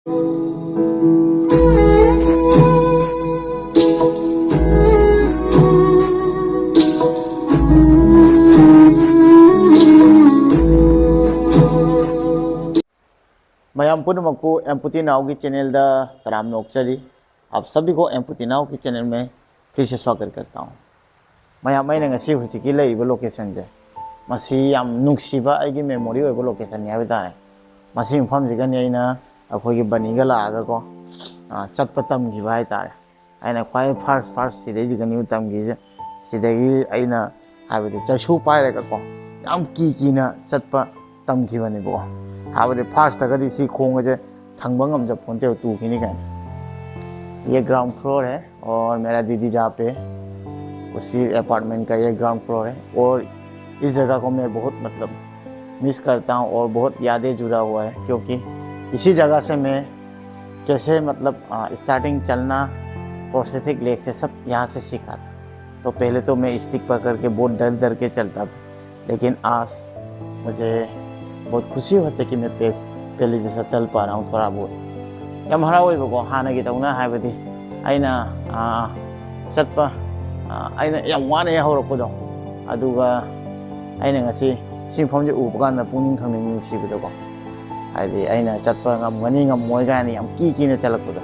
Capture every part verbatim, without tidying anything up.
ꯃꯌꯥꯝ ꯄꯨꯝꯅꯃꯛꯄꯨ ꯑꯦꯝꯄꯨꯇꯤ ꯅꯥꯎꯒꯤ ꯆꯦꯅꯦꯜꯗ ꯇꯔꯥꯝꯅ ꯑꯣꯛꯆꯔꯤ꯫ आप सभी को एम्पुटी नाव की चैनल में फिर से स्वागत करता हूँ। ꯃꯌꯥꯝ, ꯑꯩꯅ ꯉꯁꯤ ꯍꯧꯖꯤꯛꯀꯤ ꯂꯩꯔꯤꯕ ꯂꯣꯀꯦꯁꯟꯁꯦ, ꯃꯁꯤ ꯌꯥꯝ ꯅꯨꯡꯁꯤꯕ ꯑꯩꯒꯤ ꯃꯦꯃꯣꯔꯤ ꯑꯣꯏꯕ ꯂꯣꯀꯦꯁꯟꯅꯤ ꯍꯥꯏꯕ ꯇꯥꯔꯦ꯫ ꯃꯁꯤ ꯃꯐꯝꯁꯤꯒꯅꯤ ꯑꯩꯅ ꯑꯩꯈꯣꯏꯒꯤ ꯕꯅꯤꯒ ꯂꯥꯛꯑꯒꯀꯣ, ꯑ, ꯆꯠꯄ ꯇꯝꯈꯤꯕ ꯍꯥꯏ ꯇꯥꯔꯦ꯫ ꯑꯩꯅ ꯈ꯭ꯋꯥꯏ ꯐꯥꯔꯁ ꯐꯥꯔꯁ ꯁꯤꯗꯩꯁꯤꯗꯅꯤ ꯇꯝꯈꯤꯁꯦ꯫ ꯁꯤꯗꯒꯤ ꯑꯩꯅ ꯍꯥꯏꯕꯗꯤ ꯆꯩꯁꯨ ꯄꯥꯏꯔꯒꯀꯣ, ꯌꯥꯝ ꯀꯤ ꯀꯤꯅ ꯆꯠꯄ ꯇꯝꯈꯤꯕꯅꯦꯕꯀꯣ꯫ ꯍꯥꯏꯕꯗꯤ ꯐꯥꯔꯁꯇꯒꯗꯤ ꯁꯤ ꯈꯣꯡꯒꯁꯦ ꯊꯪꯕ ꯉꯝꯖ ꯄꯣꯟꯇꯦꯕ, ꯇꯨꯈꯤꯅꯤ ꯀꯥꯏꯅ꯫ ये ग्राउंड फ्लोर है और मेरा दीदी जहाँ पे है, उसी अपार्टमेंट का ये ग्राउंड फ्लोर है। और इस जगह को मैं बहुत, मतलब, मिस करता हूँ और बहुत यादें जुड़ा हुआ है, क्योंकि इसी जगह से मैं कैसे, मतलब, आ, स्टार्टिंग चलना, प्रोस्थेटिक लेग से सब यहाँ से सीखा था। तो पहले तो मैं स्टिक पकड़ के बहुत डर डर के चलता था, लेकिन आज मुझे बहुत खुशी होती है कि मैं पे-, पहले जैसा चल पा रहा हूँ थोड़ा बहुत। ꯌꯥꯝ ꯍꯔꯥꯎꯋꯦꯕꯀꯣ, ꯍꯥꯟꯅꯒꯤ ꯇꯧꯅ ꯍꯥꯏꯕꯗꯤ ꯑꯩꯅ, ꯑꯥ, ꯆꯠꯄ, ꯑꯥ, ꯑꯩꯅ ꯌꯥꯝ ꯋꯥꯅ ꯍꯦꯛ ꯍꯧꯔꯛꯄꯗꯣ, ꯑꯗꯨꯒ ꯑꯩꯅ ꯉꯁꯤ ꯁꯤ ꯃꯐꯝꯁꯦ ꯎꯕ ꯀꯥꯟꯗ ꯄꯨꯛꯅꯤꯡ ꯈꯪꯅꯤꯡ ꯅꯨꯡꯁꯤꯕꯗꯣꯀꯣ, ꯍꯥꯏꯗꯤ ꯑꯩꯅ ꯆꯠꯄ ꯉꯝꯒꯅꯤ ꯉꯝꯃꯣꯏ ꯀꯥꯏꯅ ꯌꯥꯝ ꯀꯤ ꯀꯤꯅ ꯆꯠꯂꯛꯄꯗꯣ꯫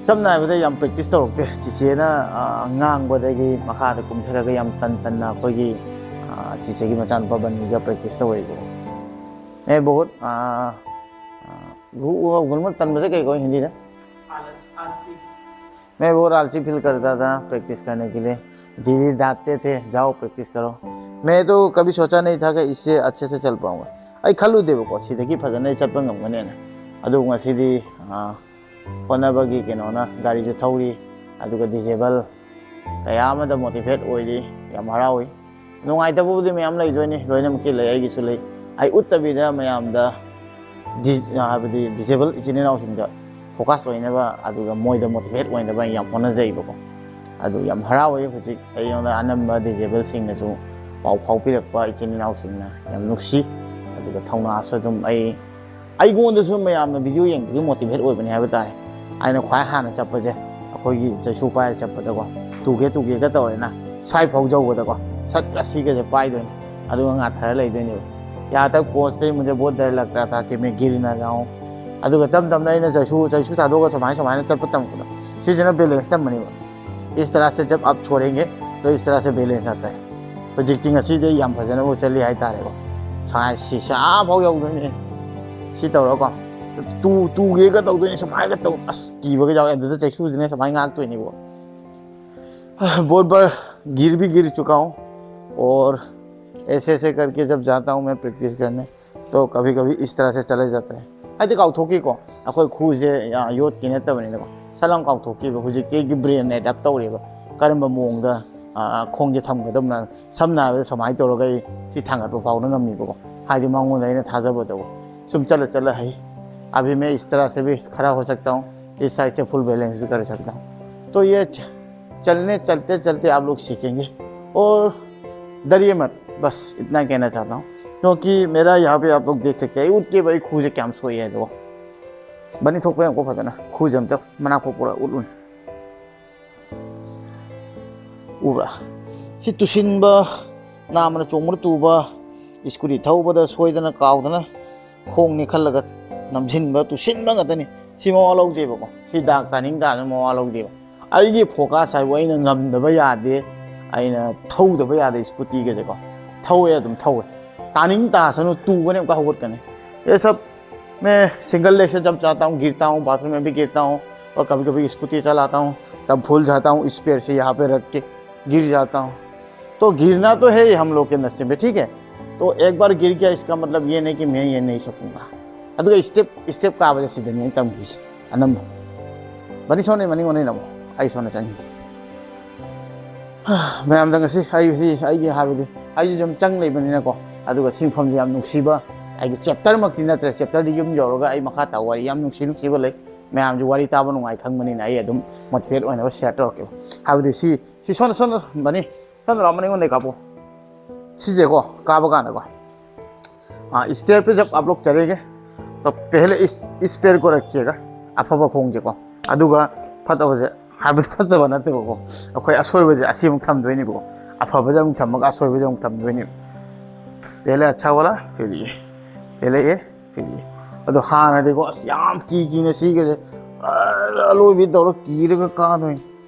ꯁꯝꯅ ꯍꯥꯏꯔꯕꯗ ꯌꯥꯝ ꯄ꯭ꯔꯦꯛꯇꯤꯁ ꯇꯧꯔꯛꯇꯦ꯫ ꯆꯤꯆꯦꯅ, ꯑ, ꯉꯥꯡꯕꯗꯒꯤ ꯃꯈꯥꯗ ꯀꯨꯝꯊꯔꯒ ꯌꯥꯝ ꯇꯟ ꯇꯟꯅ ꯑꯩꯈꯣꯏꯒꯤ, ꯑ, ꯆꯤꯆꯦꯒꯤ ꯃꯆꯥꯅꯨꯄꯥ ꯕꯅꯤꯒ ꯄ꯭ꯔꯦꯛꯇꯤꯁ ꯇꯧꯔꯛꯏꯀꯣ꯫ मैं बहुत, आ, आ, घु-, वो गुलमत तन बजे कहीं कोई हिंदी ना? मैं बहुत आलसी फील करता था प्रैक्टिस करने के लिए। दीदी डांटते थे, "जाओ प्रैक्टिस करो।" मैं तो कभी सोचा नहीं था कि इससे अच्छे से चल पाऊंगा। ꯑꯩ ꯈꯜꯂꯨꯗꯦꯕꯀꯣ, ꯁꯤꯗꯒꯤ ꯐꯖꯅ ꯑꯩ ꯆꯠꯄ ꯉꯝꯒꯅꯦꯅ꯫ ꯑꯗꯨꯕꯨ ꯉꯁꯤꯗꯤ, ꯑꯥ, ꯍꯣꯠꯅꯕꯒꯤ ꯀꯩꯅꯣꯅ ꯒꯥꯔꯤꯁꯨ ꯊꯧꯔꯤ, ꯑꯗꯨꯒ ꯗꯤꯁꯦꯕꯜ ꯀꯌꯥ ꯑꯃꯗ ꯃꯣꯇꯤꯚꯦꯠ ꯑꯣꯏꯔꯤ꯫ ꯌꯥꯝ ꯍꯔꯥꯎꯏ꯫ ꯅꯨꯡꯉꯥꯏꯇꯕꯕꯨꯗꯤ ꯃꯌꯥꯝ ꯂꯩꯗꯣꯏꯅꯤ, ꯂꯣꯏꯅꯃꯛꯀꯤ ꯂꯩ, ꯑꯩꯒꯤꯁꯨ ꯂꯩ꯫ ꯑꯩ ꯎꯠꯇꯕꯤꯗ ꯃꯌꯥꯝꯗ ꯗꯤ-, ꯍꯥꯏꯕꯗꯤ ꯗꯤꯁꯦꯕꯜ ꯏꯆꯤꯟ ꯏꯅꯥꯎꯁꯤꯡꯗ ꯐꯣꯀꯁ ꯑꯣꯏꯅꯕ, ꯑꯗꯨꯒ ꯃꯣꯏꯗ ꯃꯣꯇꯤꯚꯦꯠ ꯑꯣꯏꯅꯕ ꯑꯩ ꯌꯥꯝ ꯍꯣꯠꯅꯖꯩꯕꯀꯣ꯫ ꯑꯗꯨ ꯌꯥꯝ ꯍꯔꯥꯎꯋꯦ꯫ ꯍꯧꯖꯤꯛ ꯑꯩꯉꯣꯟꯗ ꯑꯅꯝꯕ ꯗꯤꯁꯦꯕꯜꯁꯤꯡꯅꯁꯨ ꯄꯥꯎ ꯐꯥꯎꯕꯤꯔꯛꯄ ꯏꯆꯤꯟ ꯏꯅꯥꯎꯁꯤꯡꯅ ꯌꯥꯝ ꯅꯨꯡꯁꯤ, ꯑꯗꯨꯒ ꯊꯧꯅꯥꯁꯨ ꯑꯗꯨꯝ ꯑꯩ ꯑꯩꯉꯣꯟꯗꯁꯨ ꯃꯌꯥꯝꯅ ꯚꯤꯗꯤꯑꯣ ꯌꯦꯡꯕꯒꯤ ꯃꯣꯇꯤꯚꯦꯠ ꯑꯣꯏꯕꯅꯦ ꯍꯥꯏꯕ ꯇꯥꯔꯦ꯫ ꯑꯩꯅ ꯈ꯭ꯋꯥꯏ ꯍꯥꯟꯅ ꯆꯠꯄꯁꯦ ꯑꯩꯈꯣꯏꯒꯤ ꯆꯩꯁꯨ ꯄꯥꯏꯔ ꯆꯠꯄꯗꯀꯣ, ꯇꯨꯒꯦ ꯇꯨꯒꯦꯒ ꯇꯧꯔꯦꯅ, ꯁ꯭ꯋꯥꯏ ꯐꯥꯎ ꯌꯧꯕꯗꯀꯣ, ꯁꯠ ꯑꯁꯤꯒꯁꯦ ꯄꯥꯏꯗꯣꯏꯅꯦ, ꯑꯗꯨꯒ ꯉꯥꯊꯔ ꯂꯩꯗꯣꯏꯅꯦꯕ꯫ ꯌꯥ ꯇꯛ ꯄꯣꯁꯇꯩ ꯃꯨꯖꯦ ꯕꯣꯠ ꯗꯔ ꯂꯛꯇꯥ ꯊꯥ ꯀꯦ ꯃꯦ ꯒꯤꯔ ꯅ ꯖꯥꯎ꯫ ꯑꯗꯨꯒ ꯇꯞ ꯇꯞꯅ ꯑꯩꯅ ꯆꯩꯁꯨ ꯆꯩꯁꯨ ꯊꯥꯗꯣꯛꯑꯒ ꯁꯨꯃꯥꯏꯅ ꯁꯨꯃꯥꯏꯅ ꯆꯠꯄ ꯇꯝꯕꯗꯣ, ꯁꯤꯁꯤꯅ ꯕꯦꯂꯦꯟꯁ ꯇꯝꯕꯅꯦꯕ꯫ ꯏꯁ ꯇꯔꯥ ꯁꯦ ꯖꯕ ꯑꯞ ꯁꯣꯔꯦꯡꯒꯦ, ꯇꯣ ꯏꯁ ꯇꯔꯥ ꯁꯦ ꯕꯦꯂꯦꯟꯁ ꯑꯥꯇꯥ ꯍꯦ꯫ ꯍꯧꯖꯤꯛꯇꯤ ꯉꯁꯤꯗꯤ ꯑꯩ ꯌꯥꯝ ꯐꯖꯅꯕꯨ ꯆꯠꯂꯤ ꯍꯥꯏꯇꯥꯔꯦꯀꯣ꯫ ꯁꯥꯏ ꯁꯤꯁꯥ ꯐꯥꯎ ꯌꯧꯗꯣꯏꯅꯦ꯫ ꯁꯤ ꯇꯧꯔꯒꯀꯣ, ꯇꯨ ꯇꯨꯒꯦꯒ ꯇꯧꯗꯣꯏꯅꯦ, ꯁꯨꯃꯥꯏꯅꯒ ꯇꯧ꯫ ꯑꯁ, ꯀꯤꯕꯒ ꯌꯥꯎꯋꯦ꯫ ꯑꯗꯨꯗ ꯆꯩꯁꯨꯗꯨꯅ ꯁꯨꯃꯥꯏꯅ ꯉꯥꯛꯇꯣꯏꯅꯦꯕ꯫ बहुत बार गिर भी गिर चुका हूँ और ऐसे ऐसे करके जब जाता हूँ मैं प्रैक्टिस करने, तो कभी कभी इस तरह से चले जाता है꯫ ꯍꯥꯏꯗꯤ ꯀꯥꯎꯊꯣꯛꯈꯤꯀꯣ, ꯑꯩꯈꯣꯏ ꯈꯨꯁꯦ, ꯑ, ꯌꯣꯠꯀꯤ ꯅꯠꯇꯕꯅꯤꯅꯀꯣ, ꯁꯠ ꯂꯥꯎ ꯀꯥꯎꯊꯣꯛꯈꯤꯕ꯫ ꯍꯧꯖꯤꯛꯇꯤ ꯑꯩꯒꯤ ꯕ꯭ꯔꯦꯟ ꯑꯦꯗꯥꯞ ꯇꯧꯔꯦꯕ, ꯀꯔꯝꯕ ꯃꯑꯣꯡꯗ, ꯑ, ꯈꯣꯡꯁꯦ ꯊꯝꯒꯗꯕꯅ꯫ ꯁꯝꯅ ꯍꯥꯏꯔꯕꯗ ꯁꯨꯃꯥꯏꯅ ꯇꯧꯔꯒ ꯑꯩ ꯁꯤ ꯊꯥꯡꯒꯠꯄ ꯐꯥꯎꯅ ꯉꯝꯃꯤꯕꯀꯣ, ꯍꯥꯏꯗꯤ ꯃꯉꯣꯟꯗ ꯑꯩꯅ ꯊꯥꯖꯕꯗꯣ꯫ ꯁꯨꯝ ꯆꯠꯂ ꯆꯠꯂ ꯍꯩ꯫ अभी मैं इस तरह से भी खड़ा हो सकता हूँ, इस साइड से फुल बैलेंस भी कर सकता हूँ। तो ये च-, चलने चलते चलते आप लोग सीखेंगे। और डरिए मत, बस इतना कहना चाहता हूँ। क्योंकि मेरा यहाँ पे आप लोग देख सकते हैं, ꯎꯠꯀꯦꯕ ꯑꯩ ꯈꯨꯁꯦ ꯀꯌꯥꯝ ꯁꯣꯛꯏ ꯍꯥꯏꯗꯣ꯫ ꯕꯅꯤ ꯊꯣꯛꯄ ꯌꯥꯝ ꯀꯣ ꯐꯖꯅ ꯈꯨꯁꯦ ꯑꯝꯇ ꯃꯅꯥꯛ ꯄꯣꯛꯄ ꯎꯠꯂꯨꯅꯤ꯫ ꯎꯕ꯭ꯔꯥ? ꯁꯤ ꯇꯨꯁꯤꯟꯕ, ꯅꯥꯝꯃꯅ ꯆꯣꯡꯕꯗ ꯇꯨꯕ, ꯁ꯭ꯀꯨꯇꯤ ꯊꯧꯕꯗ ꯁꯣꯏꯗꯅ ꯀꯥꯎꯗꯅ ꯈꯣꯡ ꯅꯦꯠꯈꯠꯂꯒ ꯅꯝꯁꯤꯟꯕ, ꯇꯨꯁꯤꯟꯕ ꯉꯥꯛꯇꯅꯤ꯫ ꯁꯤ ꯃꯋꯥ ꯂꯧꯗꯦꯕꯀꯣ꯫ ꯁꯤ ꯗꯥꯛ ꯇꯥꯅꯤꯡ ꯇꯥꯅ ꯃꯋꯥ ꯂꯧꯗꯦꯕ꯫ ꯑꯩꯒꯤ ꯐꯣꯀꯁ ꯍꯥꯏꯕꯨ ꯑꯩꯅ ꯉꯝꯗꯕ ꯌꯥꯗꯦ, ꯑꯩꯅ ꯊꯧꯗꯕ ꯌꯥꯗꯦ ꯁ꯭ꯀꯨꯇꯤꯒꯁꯦꯀꯣ꯫ ꯊꯧꯋꯦ, ꯑꯗꯨꯝ ꯊꯧꯋꯦ꯫ ꯇꯥꯅꯤꯡ ꯇꯥꯁꯅꯨ, ꯇꯨꯒꯅꯤ, ꯑꯃꯨꯛꯀ ꯍꯧꯒꯠꯀꯅꯤ꯫ ये सब मैं सिंगल लेग से जब जाता हूँ, गिरता हूँ, बाथरूम में भी गिरता हूँ, और कभी कभी स्कूटी चलाता हूँ, तब भूल जाता हूँ इस पैर से यहाँ पे रख के गिर जाता हूँ। तो गिरना तो है ही हम लोग के नसीब में, ठीक है। तो एक बार गिर गया, इसका मतलब ये नहीं कि मैं ये नहीं सकूँगा। ꯑꯗꯨꯒ ꯁ꯭ꯇꯦꯞ ꯁ꯭ꯇꯦꯞ ꯀꯥꯕꯁꯦ ꯁꯤꯗꯅꯤ ꯑꯩꯅ ꯇꯝꯈꯤꯁꯦ ꯑꯅꯝꯕ꯫ ꯕꯅꯤ ꯁꯣꯝꯅ ꯃꯅꯤꯡ ꯑꯣꯟꯅ ꯅꯝꯃꯣ, ꯑꯩ ꯁꯣꯝꯗ ꯆꯪꯈꯤꯁꯦ꯫ ꯃꯌꯥꯝꯗ ꯉꯁꯤ ꯑꯩ ꯑꯩꯒꯤ ꯍꯥꯏꯕꯗꯤ ꯑꯩꯁꯨ ꯁꯨꯝ ꯆꯪ ꯂꯩꯕꯅꯤꯅꯀꯣ꯫ ꯑꯗꯨꯒ ꯁꯤꯟꯐꯝꯁꯨ ꯌꯥꯝ ꯅꯨꯡꯁꯤꯕ, ꯑꯩꯒꯤ ꯆꯦꯞꯇꯔꯃꯛꯇꯤ ꯅꯠꯇ꯭ꯔꯦ, ꯆꯦꯞꯇꯔꯗꯤ ꯌꯨꯝ ꯌꯧꯔꯒ ꯑꯩ ꯃꯈꯥ ꯇꯥꯕ ꯋꯥꯔꯤ ꯌꯥꯝ ꯅꯨꯡꯁꯤ ꯅꯨꯡꯁꯤꯕ ꯂꯩ꯫ ꯃꯌꯥꯝꯁꯨ ꯋꯥꯔꯤ ꯇꯥꯕ ꯅꯨꯡꯉꯥꯏ ꯈꯪꯕꯅꯤꯅ ꯑꯩ ꯑꯗꯨꯝ ꯃꯣꯇꯤꯚꯦꯠ ꯑꯣꯏꯅꯕ ꯁꯤꯌꯔ ꯇꯧꯔꯛꯀꯦꯕ꯫ ꯍꯥꯏꯕꯗꯤ ꯁꯤ ꯁꯤ ꯁꯣꯝꯗ ꯁꯣꯝꯗ ꯕꯅꯤ, ꯁꯣꯝꯗ ꯂꯥꯛꯑꯣ, ꯃꯅꯤꯡꯉꯣꯟꯗꯩ ꯀꯥꯞꯄꯣ꯫ ꯁꯤꯁꯦꯀꯣ, ꯀꯥꯕ ꯀꯥꯟꯗꯀꯣ, ꯏꯁꯇꯦꯌꯔ ꯄꯦ ꯖꯕ ꯑꯞ ꯂꯣꯒ ꯆꯠꯂꯦꯒꯦ, तो पहले इस इस पैर को रखिएगा, ꯑꯐꯕ ꯈꯣꯡꯁꯦꯀꯣ꯫ ꯑꯗꯨꯒ ꯐꯠꯇꯕꯁꯦ, ꯍꯥꯏꯕꯗꯤ ꯐꯠꯇꯕ ꯅꯠꯇꯦꯕꯀꯣ, ꯑꯩꯈꯣꯏ ꯑꯁꯣꯏꯕꯁꯦ ꯑꯁꯤ ꯑꯃꯨꯛ ꯊꯝꯗꯣꯏꯅꯦꯕꯀꯣ꯫ ꯑꯐꯕꯁꯦ ꯑꯃꯨꯛ ꯊꯝꯃꯒ ꯑꯁꯣꯏꯕꯁꯦ ꯑꯃꯨꯛ ꯊꯝꯗꯣꯏꯅꯦꯕ꯫ पहले अच्छा वाला, फिर ये, पहले ये, फिर ये꯫ ꯑꯗꯣ ꯍꯥꯟꯅꯗꯤꯀꯣ, ꯑꯁ, ꯌꯥꯝ ꯀꯤ ꯀꯤꯅ ꯁꯤꯒꯁꯦ, ꯑ, ꯑꯂꯣꯏꯕꯤ ꯇꯧꯔ ꯀꯤꯔꯒ ꯀꯥꯗꯣꯏꯅꯤ꯫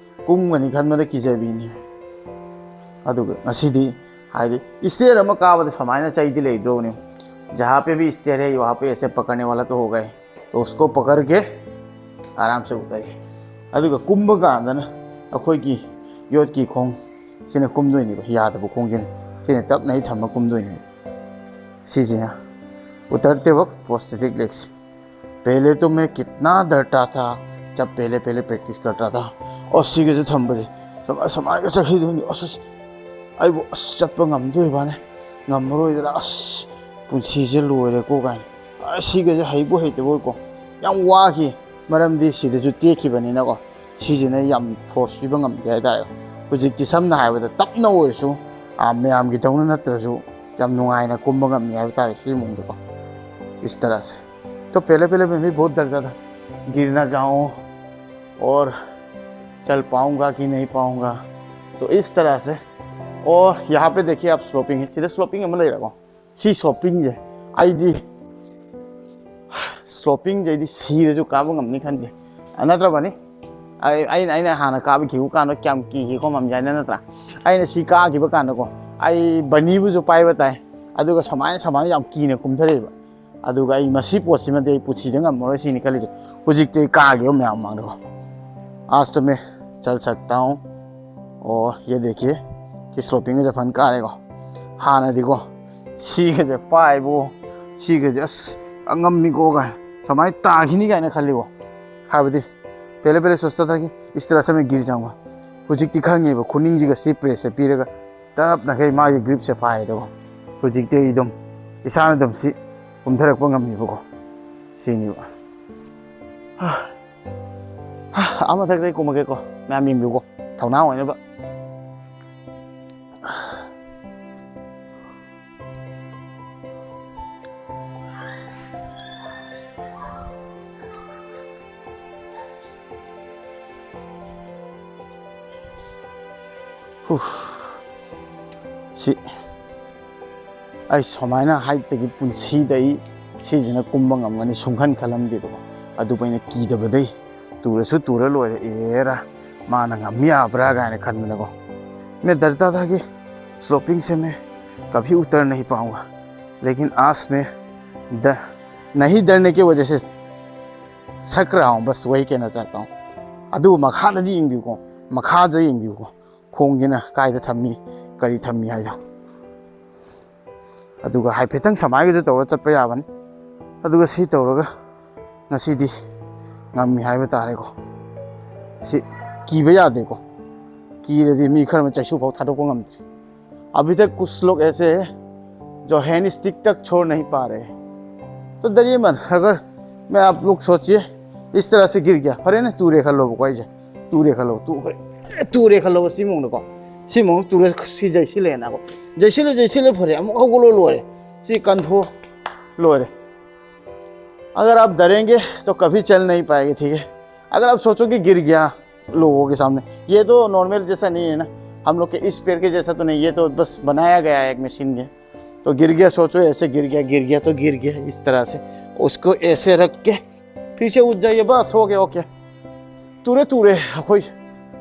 ꯀꯨꯝꯒꯅꯤ ꯈꯟꯕꯗ ꯀꯤꯖꯕꯤꯅꯤ꯫ ꯑꯗꯨꯒ ꯉꯁꯤꯗꯤ, ꯍꯥꯏꯗꯤ, stair ꯑꯃ ꯀꯥꯕꯗ ꯁꯨꯃꯥꯏꯅ ꯆꯩꯗꯤ ꯂꯩꯗ꯭ꯔꯣꯕꯅꯤ꯫ जहाँ पे भी stair है, वहाँ पे ऐसे पकड़ने वाला तो होगा ही। तो उसको पकड़ के आराम से उतरिए। ꯑꯗꯨꯒ ꯀꯨꯝꯕ ꯀꯥꯟꯗꯅ ꯑꯩꯈꯣꯏꯒꯤ ꯌꯣꯠꯀꯤ ꯈꯣꯡ ꯁꯤꯅ ꯀꯨꯝꯗꯣꯏꯅꯦꯕ, ꯌꯥꯗꯕ ꯈꯣꯡꯁꯤꯅ꯫ ꯁꯤꯅ ꯇꯞꯅ ꯑꯩ ꯊꯝꯃ ꯀꯨꯝꯗꯣꯏꯅꯦꯕ꯫ ꯁꯤꯁꯤꯅ उतरते वक्त prosthetic legs। पहले तो मैं कितना डरता था, जब पहले पहले प्रैक्टिस करता था। ꯑꯁ, ꯁꯤꯒꯁꯦ ꯊꯝꯕꯁꯦ, ꯁꯨꯃꯥꯏ-, ꯁꯨꯃꯥꯏꯅꯒ ꯆꯠꯈꯤꯗꯣꯏꯅꯤ꯫ ꯑꯁ, ꯑꯁ, ꯑꯩꯕꯨ, ꯑꯁ, ꯆꯠꯄ ꯉꯝꯗꯣꯏꯕꯅꯦ, ꯉꯝꯃꯔꯣꯏꯗ꯭ꯔꯥ, ꯑꯁ, ꯄꯨꯟꯁꯤꯁꯦ ꯂꯣꯏꯔꯦꯀꯣ ꯀꯥꯏꯅ꯫ ꯑꯁ, ꯁꯤꯒꯁꯦ ꯍꯩꯕꯨ ꯍꯩꯇꯕꯣꯏꯀꯣ, ꯌꯥꯝ ꯋꯥꯈꯤ꯫ ꯃꯔꯝꯗꯤ ꯁꯤꯗꯁꯨ ꯇꯦꯛꯈꯤꯕꯅꯤꯅꯀꯣ, ꯁꯤꯁꯤꯅ ꯌꯥꯝ ꯐꯣꯔꯁ ꯄꯤꯕ ꯉꯝꯗꯦ ꯍꯥꯏꯇꯥꯔꯦ꯫ ꯍꯧꯖꯤꯛꯇꯤ ꯁꯝꯅ ꯍꯥꯏꯔꯕꯗ ꯇꯞꯅ ꯑꯣꯏꯔꯁꯨ, ꯑꯥ, ꯃꯌꯥꯝꯒꯤꯗꯧꯅ ꯅꯠꯇ꯭ꯔꯁꯨ ꯌꯥꯝ ꯅꯨꯡꯉꯥꯏꯅ ꯀꯨꯝꯕ ꯉꯝꯃꯤ ꯍꯥꯏꯕ ꯇꯥꯔꯦ, ꯁꯤꯒꯤ ꯃꯑꯣꯡꯗꯀꯣ꯫ इस तरह से। तो पहले पहले मैं भी बहुत डरता था, गिर ना जाऊं और चल पाऊंगा कि नहीं पाऊंगा। तो इस तरह से। और यहाँ पे देखिए आप, स्लोपिंग है, सीधे स्लोपिंग ꯑꯃ ꯂꯩꯔꯦꯀꯣ꯫ ꯁꯤ ꯁ꯭ꯂꯣꯄꯤꯡꯁꯦ ꯑꯩꯗꯤ, ꯁ꯭ꯂꯣꯄꯤꯡꯁꯦ ꯑꯩꯗꯤ ꯁꯤꯔꯁꯨ ꯀꯥꯕ ꯉꯝꯅꯤ ꯈꯟꯗꯦ꯫ ꯑ, ꯅꯠꯇ꯭ꯔꯕꯅꯤ? ꯑꯩ, ꯑꯩꯅ, ꯑꯩꯅ ꯍꯥꯟꯅ ꯀꯥꯕ ꯈꯤꯕ ꯀꯥꯟꯗ ꯀꯌꯥꯝ ꯀꯤꯒꯦꯀꯣ, ꯃꯝꯖꯥꯏꯅ, ꯅꯠꯇ꯭ꯔꯥ? ꯑꯩꯅ ꯁꯤ ꯀꯥꯈꯤꯕ ꯀꯥꯟꯗꯀꯣ, ꯑꯩ ꯕꯅꯤꯕꯨꯁꯨ ꯄꯥꯏꯕ ꯇꯥꯏ, ꯑꯗꯨꯒ ꯁꯨꯃꯥꯏꯅ, ꯁꯨꯃꯥꯏꯅ ꯌꯥꯝ ꯀꯤꯅ ꯀꯨꯝꯊꯔꯛꯑꯦꯕ꯫ ꯑꯗꯨꯒ ꯑꯩ ꯃꯁꯤ ꯄꯣꯠꯁꯤꯃꯗꯤ ꯑꯩ ꯄꯨꯟꯁꯤꯗ ꯉꯝꯃꯔꯣꯏ ꯁꯤꯅꯤ ꯈꯜꯂꯤꯁꯦ꯫ ꯍꯧꯖꯤꯛꯇꯤ ꯑꯩ ꯀꯥꯈꯤꯕ ꯃꯌꯥꯝ ꯃꯃꯥꯡꯗꯀꯣ꯫ आज तो मैं चल सकता हूँ। और ये देखिए कि स्लोपिंग ꯁꯦ ꯐꯟ ꯀꯥꯔꯦꯀꯣ꯫ ꯍꯥꯟꯅꯗꯤꯀꯣ, ꯁꯤꯒꯁꯦ ꯄꯥꯏꯕꯣ, ꯁꯤꯒꯁꯦ, ꯑꯁ, ꯑꯉꯝꯃꯤꯀꯣ ꯀꯥꯏꯅ, ꯁꯨꯃꯥꯏꯅ ꯇꯥꯈꯤꯅꯤ ꯀꯥꯏꯅ ꯈꯜꯂꯤꯀꯣ꯫ ꯍꯥꯏꯕꯗꯤ, पहले पहले सोचता था कि इस तरह से मैं गिर जाऊंगा। ꯍꯧꯖꯤꯛꯇꯤ ꯈꯪꯉꯦꯕ, ꯈꯨꯅꯤꯡꯁꯤꯒ ꯁꯤ ꯄ꯭ꯔꯦꯁꯁꯦ ꯄꯤꯔꯒ ꯇꯞꯅꯈꯩ ꯃꯥꯒꯤ ꯒ꯭ꯔꯤꯞꯁꯦ ꯐꯥꯏꯌꯦꯗꯀꯣ꯫ ꯍꯧꯖꯤꯛꯇꯤ ꯑꯩ ꯑꯗꯨꯝ ꯏꯁꯥꯅ ꯑꯗꯨꯝ ꯁꯤ ꯀꯨꯝꯊꯔꯛꯄ ꯉꯝꯃꯦꯕꯀꯣ꯫ ꯁꯤꯅꯦꯕ꯫ ꯑꯥ, ꯃꯊꯛꯇꯩ ꯀꯨꯝꯃꯒꯦꯀꯣ, ꯃꯌꯥꯝ ꯌꯦꯡꯕꯤꯌꯨꯀꯣ, ꯊꯧꯅꯥ ꯑꯣꯏꯅꯕ꯫ ꯎꯐ꯫ ꯁꯤ ꯑꯩ ꯁꯨꯃꯥꯏꯅ ꯍꯥꯏꯠꯇꯒꯤ ꯄꯨꯟꯁꯤꯗ ꯑꯩ ꯁꯤꯁꯤꯅ ꯀꯨꯝꯕ ꯉꯝꯒꯅꯤ ꯁꯨꯡꯈꯟ ꯈꯜꯂꯝꯗꯦꯕꯀꯣ꯫ ꯑꯗꯨꯕꯨ ꯑꯩꯅ ꯀꯤꯗꯕꯗꯩ ꯇꯨꯔꯁꯨ ꯇꯨꯔ ꯂꯣꯏꯔꯦ, ꯑꯦꯔꯥ, ꯃꯥꯅ ꯉꯝ ꯌꯥꯕ꯭ꯔꯥ ꯀꯥꯏꯅ ꯈꯟꯗꯅꯀꯣ꯫ मैं डरता था कि स्लोपिंग से मैं कभी उतर नहीं पाऊंगा, लेकिन आज मैं द-, नहीं डरने की वजह से ꯁꯛꯈ꯭ꯔꯥꯎ ꯕꯁ ꯋꯥꯍꯩ ꯀꯩꯅꯣ ꯆꯠꯇꯣ꯫ ꯑꯗꯨ ꯃꯈꯥꯗꯗꯤ ꯌꯦꯡꯕꯤꯌꯨꯀꯣ, ꯃꯈꯥꯗ ꯌꯦꯡꯕꯤꯌꯨꯀꯣ꯫ ꯈꯣꯡꯁꯤꯅ ꯀꯥꯏꯗ ꯊꯝꯃꯤ, ꯀꯔꯤ ꯊꯝꯃꯤ ꯍꯥꯏꯗꯣ꯫ ꯑꯗꯨꯒ ꯍꯥꯏꯐꯦꯠꯇꯪ ꯁꯨꯃꯥꯏꯒꯁꯨ ꯇꯧꯔ ꯆꯠꯄ ꯌꯥꯕꯅꯤ꯫ ꯑꯗꯨꯒ ꯁꯤ ꯇꯧꯔꯒ ꯉꯁꯤꯗꯤ ꯉꯝꯃꯤ ꯍꯥꯏꯕ ꯇꯥꯔꯦꯀꯣ꯫ ꯁꯤ ꯀꯤꯕ ꯌꯥꯗꯦꯀꯣ꯫ ꯀꯤꯔꯗꯤ ꯃꯤ ꯈꯔ ꯑꯃ ꯆꯩꯁꯨ ꯐꯥꯎ ꯊꯥꯗꯣꯛꯄ ꯉꯝꯗ꯭ꯔꯦ꯫ अभी तक कुछ लोग ऐसे हैं जो हैंड स्टिक तक छोड़ नहीं पा रहे। तो डरिए मत, अगर मैं आप लोग सोचिए, इस तरह से गिर गया, ꯐꯔꯦꯅꯦ, ꯇꯨꯔꯦ ꯈꯜꯂꯣꯕꯀꯣ, ꯑꯩꯁꯦ ꯇꯨꯔꯦ ꯈꯜꯂꯣ, ꯇꯨꯈ꯭ꯔꯦ, ꯇꯨꯔꯦ ꯈꯜꯂꯣꯕ, ꯁꯤ ꯃꯑꯣꯡꯗꯀꯣ, ꯁꯤ ꯃꯑꯣꯡ ꯇꯨꯔꯦ, ꯁꯤ ꯌꯩꯁꯤꯜꯂꯦꯅꯀꯣ, ꯌꯩꯁꯤꯜꯂꯦ, ꯌꯩꯁꯤꯜꯂꯦ, ꯐꯔꯦ, ꯑꯃꯨꯛ ꯍꯧꯒꯠꯂꯣ, ꯂꯣꯏꯔꯦ, ꯁꯤ ꯀꯟꯊꯣꯛ, ꯂꯣꯏꯔꯦ꯫ अगर आप डरेंगे तो कभी चल नहीं पाएंगे, ठीक है। अगर आप सोचो कि गिर गया लोगों के सामने, ये तो नॉर्मल जैसा नहीं है ना, हम लोग के इस पैर के जैसा तो नहीं, ये तो बस बनाया गया है एक मशीन के। तो गिर गया, सोचो ऐसे गिर गया, गिर गया तो गिर गया, इस तरह से उसको ऐसे रख के पीछे उठ जाइए, बस हो गया, ओके। ꯇꯨꯔꯦ ꯇꯨꯔꯦ, ꯑꯩꯈꯣꯏ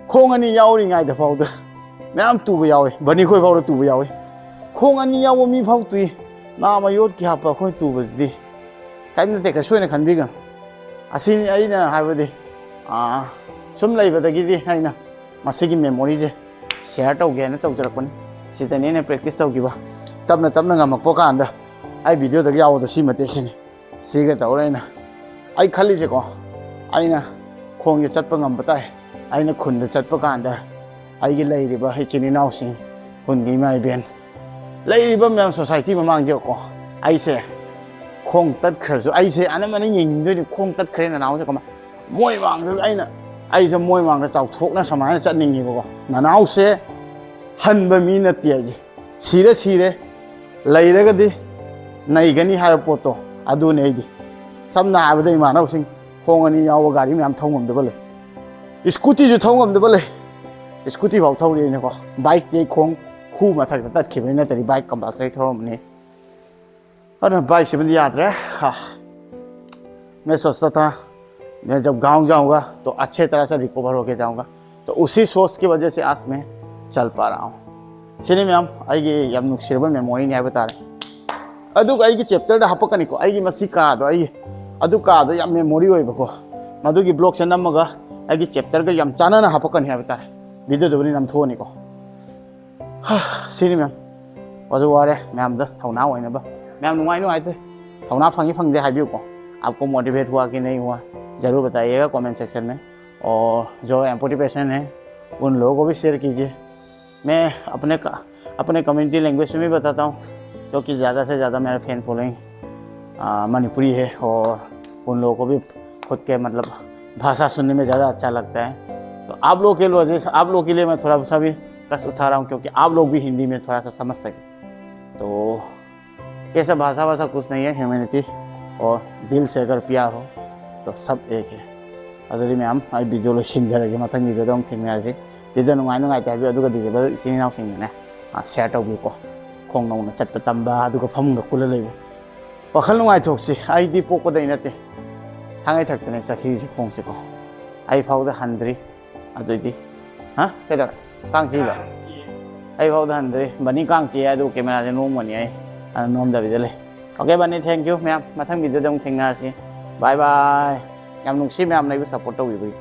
ꯈꯣꯡ ꯑꯅꯤ ꯌꯥꯎꯔꯤꯉꯩꯗ ꯐꯥꯎꯗ ꯃꯌꯥꯝ ꯇꯨꯕ ꯌꯥꯎꯋꯤ, ꯕꯅꯤ ꯈꯣꯏ ꯐꯥꯎꯗ ꯇꯨꯕ ꯌꯥꯎꯋꯤ꯫ ꯈꯣꯡ ꯑꯅꯤ ꯌꯥꯎꯕ ꯃꯤ ꯐꯥꯎ ꯇꯨꯏ꯫ ꯅꯥꯃ ꯌꯣꯠꯀꯤ ꯍꯥꯞꯄ ꯑꯩꯈꯣꯏ ꯇꯨꯕꯁꯤꯗꯤ ꯀꯔꯤꯝ ꯅꯠꯇꯦ, ꯀꯩꯁꯨ ꯑꯣꯏꯅ ꯈꯟꯕꯤꯒꯅꯨ꯫ ꯑꯁꯤꯅꯤ ꯑꯩꯅ ꯍꯥꯏꯕꯗꯤ, ꯑꯥ, ꯁꯨꯝ ꯂꯩꯕꯗꯒꯤꯗꯤ ꯑꯩꯅ ꯃꯁꯤꯒꯤ ꯃꯦꯃꯣꯔꯤꯁꯦ ꯁꯤꯌꯔ ꯇꯧꯒꯦ ꯍꯥꯏꯅ ꯇꯧꯖꯔꯛꯄꯅꯤ꯫ ꯁꯤꯗꯅꯤ ꯑꯩꯅ ꯄ꯭ꯔꯦꯛꯇꯤꯁ ꯇꯧꯈꯤꯕ꯫ ꯇꯞꯅ ꯇꯞꯅ ꯉꯝꯃꯛꯄ ꯀꯥꯟꯗ ꯑꯩ ꯚꯤꯗꯤꯑꯣꯗꯒ ꯌꯥꯎꯕꯗꯣ ꯁꯤ ꯃꯇꯦꯛꯁꯤꯅꯤ꯫ ꯁꯤꯒ ꯇꯧꯔ ꯑꯩꯅ, ꯑꯩ ꯈꯜꯂꯤꯁꯦꯀꯣ, ꯑꯩꯅ ꯈꯣꯡꯁꯦ ꯆꯠꯄ ꯉꯝꯕ ꯇꯥꯏ꯫ ꯑꯩꯅ ꯈꯨꯟꯗ ꯆꯠꯄ ꯀꯥꯟꯗ ꯑꯩꯒꯤ ꯂꯩꯔꯤꯕ ꯏꯆꯤꯟ ꯏꯅꯥꯎꯁꯤꯡ, ꯈꯨꯟꯒꯤ ꯏꯃꯥ ꯏꯕꯦꯟ, ꯂꯩꯔꯤꯕ ꯃꯌꯥꯝ ꯁꯣꯁꯥꯏꯇꯤ ꯃꯃꯥꯡꯁꯦꯀꯣ, ꯑꯩꯁꯦ ꯈꯣꯡ ꯇꯠꯈ꯭ꯔꯁꯨ, ꯑꯩꯁꯦ ꯑꯅꯝꯕꯅ ꯌꯦꯡꯅꯤꯡꯗꯣꯏꯅꯤ, ꯈꯣꯡ ꯇꯠꯈ꯭ꯔꯦ ꯅꯅꯥꯎꯁꯦ ꯀꯃꯥꯏ-, ꯃꯣꯏ ꯃꯥꯡꯗ ꯑꯩꯅ, ꯑꯩꯁꯦ ꯃꯣꯏ ꯃꯥꯡꯗ ꯆꯥꯎꯊꯣꯛꯅ ꯁꯨꯃꯥꯏꯅ ꯆꯠꯅꯤꯡꯉꯦꯕꯀꯣ꯫ ꯅꯅꯥꯎꯁꯦ ꯍꯟꯕ ꯃꯤ ꯅꯠꯇꯦ ꯑꯩꯁꯦ꯫ ꯁꯤꯔꯦ, ꯁꯤꯔꯦ꯫ ꯂꯩꯔꯒꯗꯤ ꯅꯩꯒꯅꯤ ꯍꯥꯏꯕ ꯄꯣꯠꯇꯣ ꯑꯗꯨꯅꯦ ꯑꯩꯗꯤ꯫ ꯁꯝꯅ ꯍꯥꯏꯔꯕꯗ ꯏꯃꯥꯟꯅꯕꯁꯤꯡ ꯈꯣꯡ ꯑꯅꯤ ꯌꯥꯎꯕ ꯒꯥꯔꯤ ꯃꯌꯥꯝ ꯊꯧ ꯉꯝꯗꯕ ꯂꯩ, ꯁ꯭ꯀꯨꯇꯤꯁꯨ ꯊꯧ ꯉꯝꯗꯕ ꯂꯩ꯫ ꯁ꯭ꯀꯨꯇꯤ ꯐꯥꯎ ꯊꯧꯔꯤꯅꯦꯀꯣ꯫ ꯕꯥꯏꯛꯇꯤ ꯑꯩ ꯈꯣꯡ ꯈꯨ ꯃꯊꯛꯇ ꯇꯠꯈꯤꯕꯩ ꯅꯠꯇ꯭ꯔꯗꯤ ꯕꯥꯏꯛ ꯀꯝꯄꯜꯁꯔꯤ ꯊꯧꯔꯝꯕꯅꯤ꯫ ꯑꯗꯨꯅ ꯕꯥꯏꯛꯁꯤꯃꯗꯤ ꯌꯥꯗ꯭ꯔꯦ꯫ ꯍꯥ꯫ मैं सोचता था, मैं जब गाँव जाऊँगा, तो अच्छे तरह से रिकवर होके जाऊँगा। तो उसी सोच की वजह से आज मैं चल पा रहा हूँ। ꯁꯤꯅꯤ ꯃꯌꯥꯝ, ꯑꯩꯒꯤ ꯌꯥꯝ ꯅꯨꯡꯁꯤꯔꯕ ꯃꯦꯃꯣꯔꯤꯅꯤ ꯍꯥꯏꯕ ꯇꯥꯔꯦ꯫ ꯑꯗꯨꯒ ꯑꯩꯒꯤ ꯆꯦꯞꯇꯔꯗ ꯍꯥꯄꯛꯀꯅꯤꯀꯣ, ꯑꯩꯒꯤ ꯃꯁꯤ ꯀꯥꯗꯣ, ꯑꯩꯒꯤ ꯑꯗꯨ ꯀꯥꯗꯣ ꯌꯥꯝ ꯃꯦꯃꯣꯔꯤ ꯑꯣꯏꯕꯀꯣ, ꯃꯗꯨꯒꯤ ꯕ꯭ꯂꯣꯛꯁꯦ ꯅꯝꯃꯒ ꯑꯩꯒꯤ ꯆꯦꯞꯇꯔꯒ ꯌꯥꯝ ꯆꯥꯟꯅꯅ ꯍꯥꯄꯛꯀꯅꯤ ꯍꯥꯏꯕ ꯇꯥꯔꯦ꯫ ꯚꯤꯗꯤꯑꯣꯗꯨꯕꯨꯗꯤ ꯅꯝꯊꯣꯛꯑꯅꯤꯀꯣ꯫ ꯍꯥ, ꯁꯤꯅꯤ ꯃꯌꯥꯝ꯫ ꯋꯥꯁꯨ ꯋꯥꯔꯦ, ꯃꯌꯥꯝꯗ ꯊꯧꯅꯥ ꯑꯣꯏꯅꯕ꯫ ꯃꯌꯥꯝ ꯅꯨꯡꯉꯥꯏ ꯅꯨꯡꯉꯥꯏꯇꯦ, ꯊꯧꯅꯥ ꯐꯪꯉꯤ ꯐꯪꯗꯦ ꯍꯥꯏꯕꯤꯌꯨꯀꯣ꯫ आपको मोटिवेट हुआ कि नहीं हुआ, ज़रूर बताइएगा कमेंट सेक्शन में। और जो एम्पोटी पेशेंट हैं, उन लोगों को भी शेयर कीजिए। मैं अपने क-, अपने कम्युनिटी लैंग्वेज में भी बताता हूँ, क्योंकि ज़्यादा से ज़्यादा मेरा फैन फॉलोइंग मणिपुरी है और उन लोगों को भी खुद के, मतलब, भाषा सुनने में ज़्यादा अच्छा लगता है। तो आप लोगों के लिए, आप लोगों के लिए मैं थोड़ा सा भी कष्ट उठा रहा हूँ, क्योंकि आप लोग भी हिंदी में थोड़ा सा समझ सके। तो ये सब भाषा वाषा कुछ नहीं है, ह्यूमैनिटी और दिल से अगर प्यार हो तो सब एक है। ꯑꯗꯨꯗꯤ ꯃꯌꯥꯝ, ꯑꯩ ꯚꯤꯗꯤꯑꯣ ꯂꯣꯏꯁꯤꯟꯖꯔꯒꯦ꯫ ꯃꯊꯪ ꯚꯤꯗꯤꯑꯣꯗ ꯑꯃꯨꯛ ꯊꯦꯡꯅꯔꯁꯤ꯫ ꯚꯤꯗꯤꯑꯣ ꯅꯨꯡꯉꯥꯏ ꯅꯨꯡꯉꯥꯏꯇꯦ ꯍꯥꯏꯕꯤꯌꯨ, ꯑꯗꯨꯒ ꯗꯤꯁꯦꯕꯜ ꯏꯆꯤꯟ ꯏꯅꯥꯎꯁꯤꯡꯗꯨꯅꯦ, ꯁꯤꯌꯔ ꯇꯧꯕꯤꯌꯨꯀꯣ꯫ ꯈꯣꯡ ꯅꯧꯅ ꯆꯠꯄ ꯇꯝꯕ, ꯑꯗꯨꯒ ꯐꯃꯨꯡꯗ ꯀꯨꯜꯂ ꯂꯩꯕ꯫ ꯋꯥꯈꯜ ꯅꯨꯡꯉꯥꯏꯊꯣꯛꯁꯤ꯫ ꯑꯩꯗꯤ ꯄꯣꯛꯄꯗꯩ ꯅꯠꯇꯦ, ꯊꯥꯡꯉꯩ ꯊꯛꯇꯅꯦ ꯆꯠꯈꯤꯔꯤꯁꯦ ꯈꯣꯡꯁꯦꯀꯣ꯫ ꯑꯩ ꯐꯥꯎꯗ ꯍꯟꯗ꯭ꯔꯤ꯫ ꯑꯗꯨꯏꯗꯤ, ꯍꯥ? ꯀꯩꯗꯧꯔꯦ? ꯀꯥꯡ ꯆꯤꯕ? ꯑꯩ ꯐꯥꯎꯗ ꯍꯟꯗ꯭ꯔꯤ꯫ ꯕꯅꯤ ꯀꯥꯡ ꯆꯤꯛꯑꯦ, ꯑꯗꯨ ꯀꯦꯃꯦꯔꯥꯁꯦ ꯅꯣꯝꯒꯅꯤ ꯑꯩ꯫ ꯑꯗꯨꯅ ꯅꯣꯝꯗꯕꯤꯗ ꯂꯩ꯫ ꯑꯣꯀꯦ ꯕꯅꯤ, ꯊꯦꯡꯀ꯭ꯌꯨ ꯃꯌꯥꯝ꯫ ꯃꯊꯪ ꯚꯤꯗꯤꯑꯣꯗ ꯑꯃꯨꯛ ꯊꯦꯡꯅꯔꯁꯤ꯫ ꯕꯥꯏ ꯕꯥꯏ꯫ ꯌꯥꯝ ꯅꯨꯡꯁꯤ ꯃꯌꯥꯝꯅ ꯑꯩꯕꯨ ꯁꯞꯄꯣꯔꯠ ꯇꯧꯕꯤꯕꯒꯤ꯫